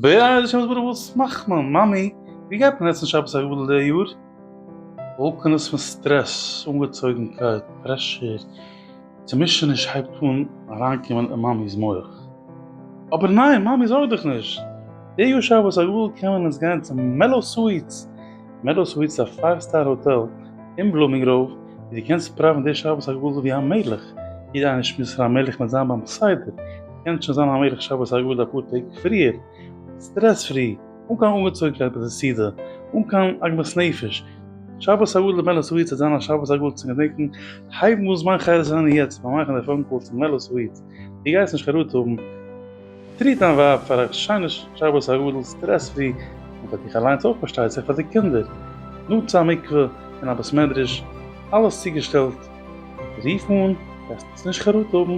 בעזרת השם יתברך וואס מאכט מען? מאמי, ווי גייט מען עסן שבת הגדול די יאר? וואלקענעס פון סטרעס, אנגעצויגנקייט, pressure, צומישעניש הייבט אן אריינקומען אין מאמי'ס מח. אבער ניין, מאמי זארג דיך נישט! די יאר שבת הגדול קען מען אונז גיין צו Mellow Suites! Mellow Suites איז א five star האטעל אין בלומינגראוו ווי דו קענסט פראווען די שבת הגדול ווי א מלך, יעדער איינער שמועסט פון א מלך מיט זיין ביים סדר, קענסט שוין זיין א מלך שבת הגדול אפאר טעג פריער, stress free, אן קיין אנגעצויגנקייט ביי די סעודה, אן קיין עגמת נפש, שבת הגדול Mellow Suites וועט זיין א שבת הגדול צום געדענקן, הייבן אן זמן חירות זיין יעצט ביים מאכן די phone call צו Mellow Suites, דו גייסט נישט חרטה האבן, treat דיין ווייב פאר א שיינע שבת הגדול stress free, און פאר דיך אליינס אויך פארשטייט זיך פאר די קינדער, נאנט צו א מקווה און א בית מדרש, אלעס צוגעשטעלט, רוף אן, וועסט נישט חרטה האבן.